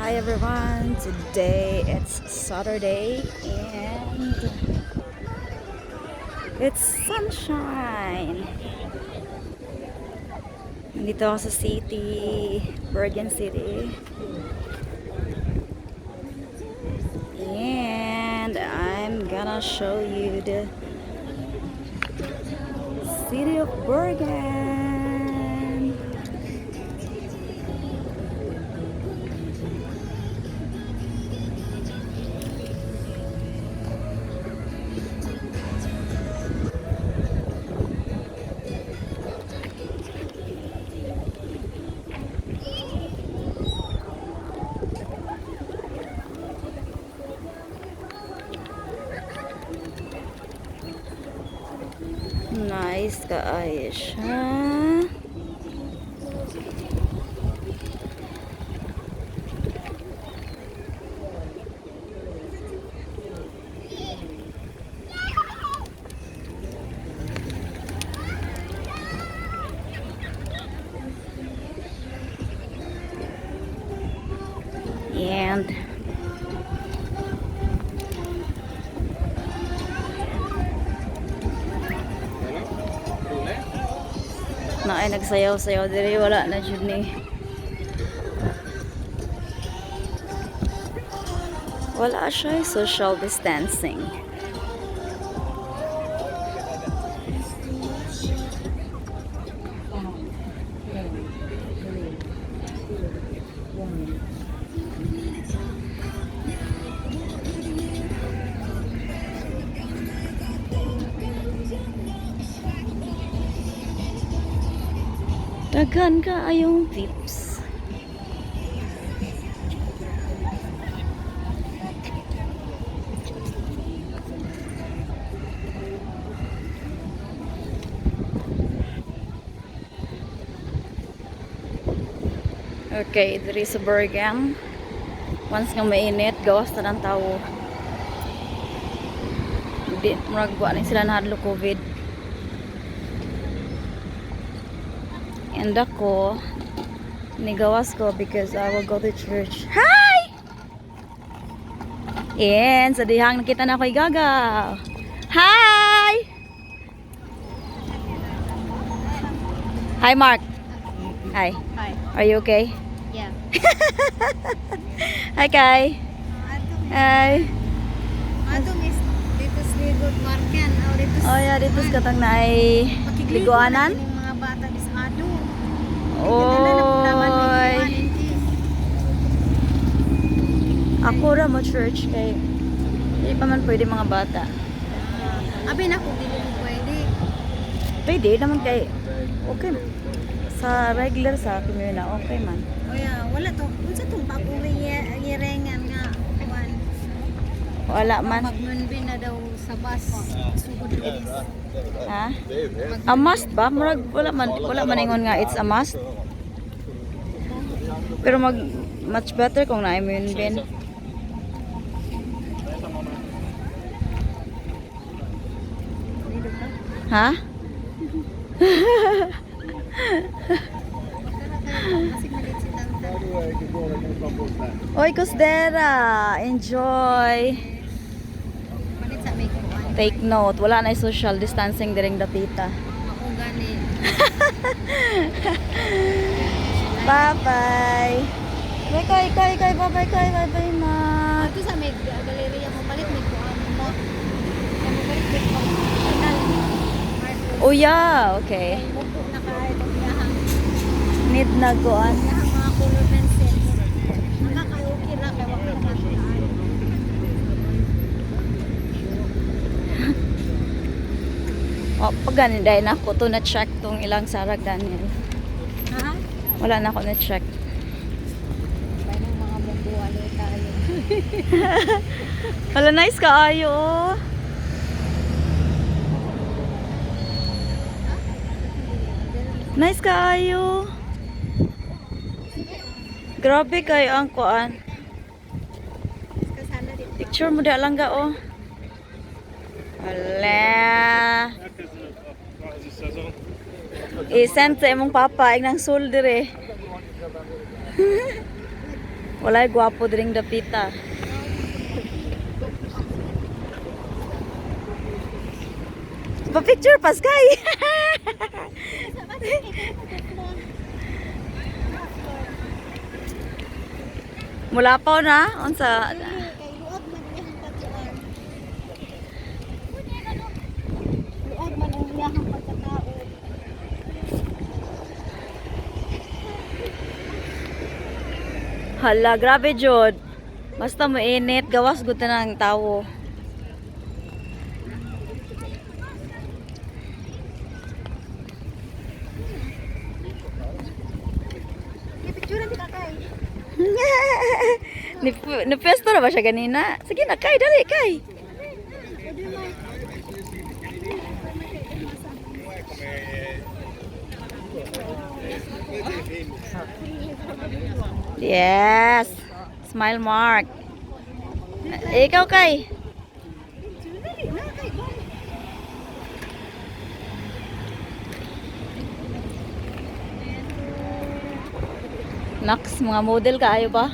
Hi everyone! Today it's Saturday and it's sunshine! Nandito ako sa city, Bergen City. And I'm gonna show you the city of Bergen. Nice kaayo siya. And na ay nagsayaw-sayaw diri, wala na jud ni. Wala siya social distancing. Daghan kaayong tips. Okay, diri sa Bergen. Once nga mainit, gawas na ng tao. Di, murag wa ni sila nahadlok COVID. And ako, nigawas ko because I will go to church. Hi! And sa dihang nakita na ako'y Gaga. Hi! Hi, Mark. Hi. Hi. Are you okay? Yeah. Hi, Kai. Hi. Ato miss dito sa Ligot Marken. O dito sa Oh, yeah, dito sa katang naay liguanan. Yung mga bata di sa ado. Oy. Ako ra mo church kay di pa man pwede mga bata. Abi na kung dili mo pwede. Pwede naman kay okay sa regular sa community okay man. O yeah, wala to. Unsa tong bagong yirengan nga kuan. Wala man. Magmunbin na daw sa bus. Sugod Lunes. Ha? A must ba? Murag wala man ingon nga it's a must. Pero mag much better kung naay mo yun bin. Ha? Kasi malit si tanta. Oy, Kusdera! Enjoy! Malit sa may kuan. Take note, wala na social distancing diring dapita. Mao gani. Bye-bye! Bye, kay, kay, kay, bye-bye, kay, bye-bye, ma. Ato sa may galeriya mo palit may kuan mo. Kaya mo palit may kuan. Kanal. Oh, yeah, okay. Mupo na kaayo itong iyahang Need na goan. iyahang mga color pencil. Nakaka-okay ra kay wa ko makaan. Oh, pag ganin dahil na ako to na-check tong ilang sarag Daniel. Ha? Wala na ako na-check. Bay ng mga munggo alo tayo. Hala, nice kaayo, oh. Nice kaayo. Grabe kayo ang kuan. Kasala di. Picture mo da lang ga, oh. Hala. I-send sa imong papa, ing nang sul dire. Walay gwapo diring dapita. Pa-picture pas kay. Mula pa na unsa? Kay luag man iyang pagkuan. Luag man ang iyang pagkatao. Hala, grabe jud. Basta mainit, gawas gud na ang tawo. Picture di ka kay. Ni ni pwesto na ba siya ganina? Sige na kay, dali kay. Pwede man. Yes. Smile, Mark. Eh, ikaw kay. Picture dali na kay. Naks, mga model kaayo ba?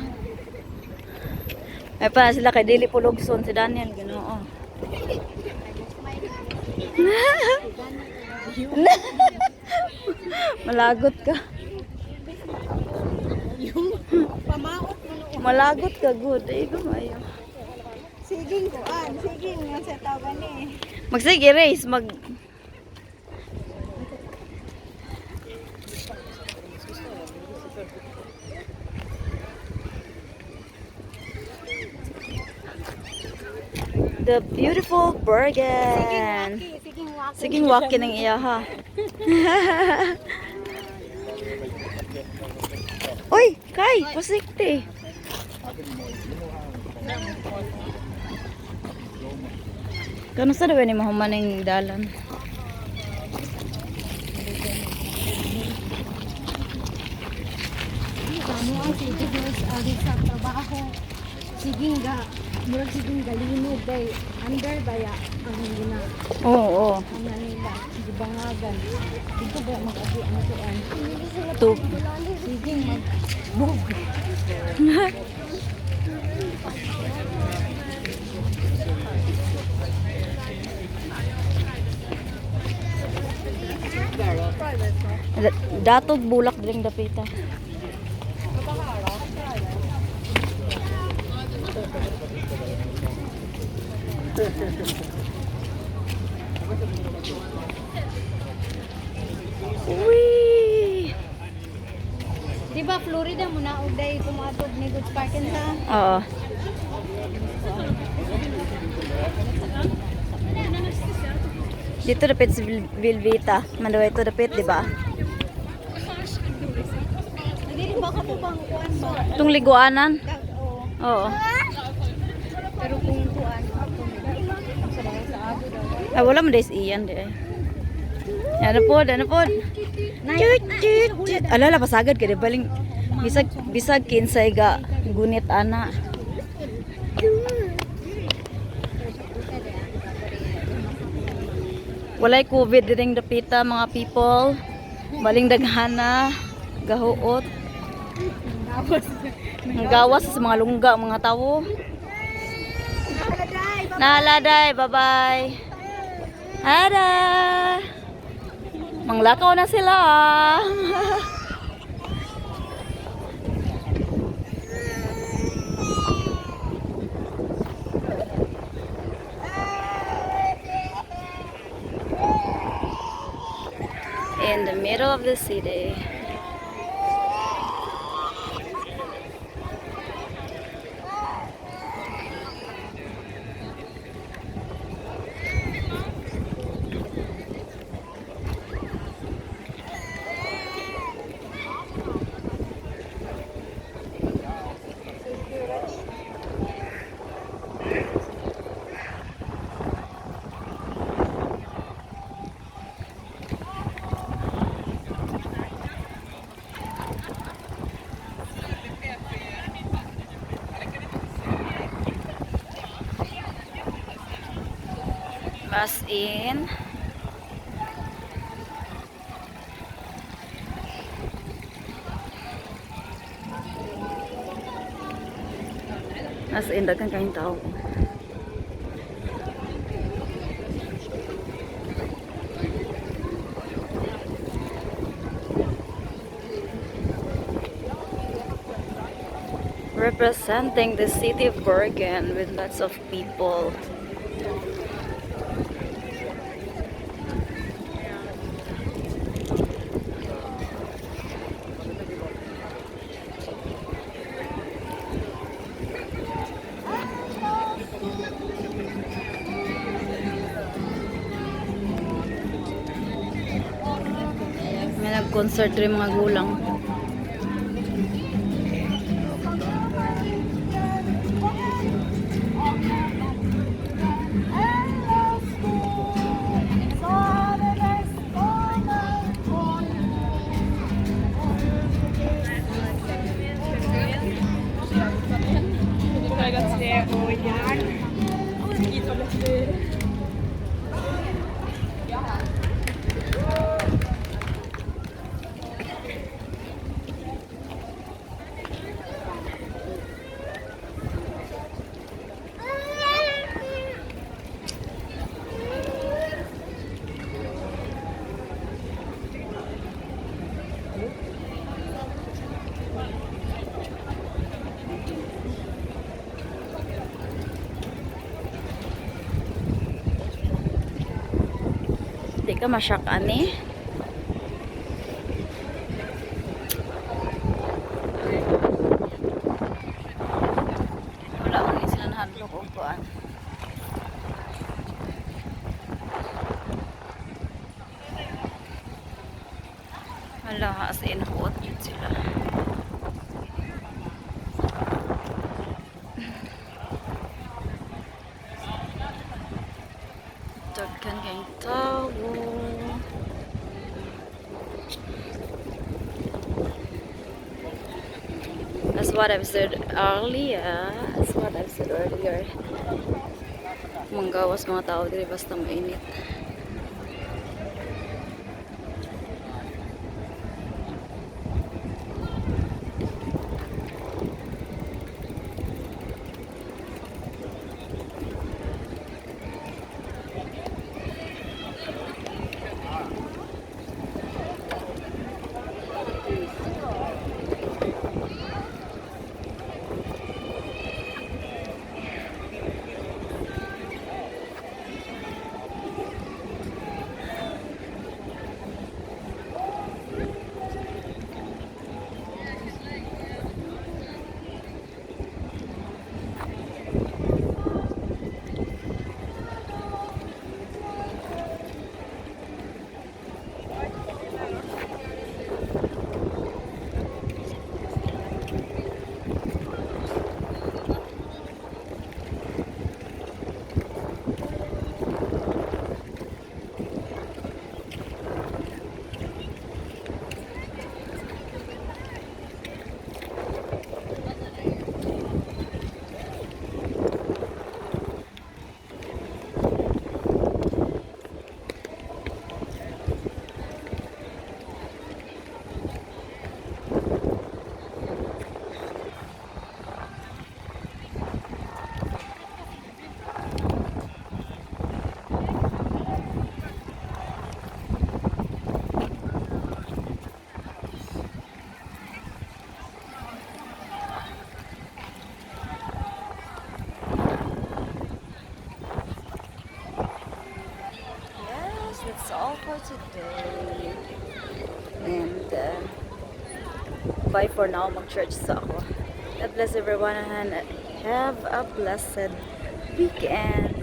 Ay pa sila kay dili pulugson si Daniel, Ginoo. Malagot ka. Pamaot mo noon. Malagot ka good. Ay, gumayo. Siging kuan, siging nga sa tawa ni. Magsige race, mag. The beautiful Bergen. Siging waki. Siging walking ang iya ha. Uy, kay, pasikte. Kano sa daw ni mahumaning dalan? Kamo ang si Jigos agi sa trabaho. Siging ga murag siging galinog day under baya ang gina Oo, oo. ang nila gibangagan. Dito ba mag-agi ang kuan? Tub. Siging mag bug. Datog bulak diring dapita. Uy! Di ba Florida mo na og day kumatog ni Good Parkin sa? Oo. Dito dapit sa Vilvita. Mandaw ito dapit, di ba? Dili ba ka po bang kuan ba? Itong liguanan. Oo. Oo. Pero kung kuan ako sa sa ago daw. Ay, wala man days iyan di ay. Ano po, ano po? Chut, chut, chut. Alala, pasagad ka di baling bisag bisag kinsay ga gunit ana. Walay COVID diring dapita mga people. Baling daghana, gahuot. Tapos Ang gawas sa mga lungga mga tawo. Naladay, bye-bye. Ada. Manglakaw na sila. In the middle of the city. Bus in. As in, daghan kayong tao. Representing the city of Bergen with lots of people. May nag-concert rin mga gulang. Di ka ma-shock ani. Wala ko ni sila nahadlok og kuan. Wala, as in huot yun sila. Daghan kayong tao. That's what I've said earlier. That's what I've said earlier. Manggawas mga tao diri basta mainit. Yes, that's all for today. And bye for now. Mag-church sa ako. God bless everyone and have a blessed weekend.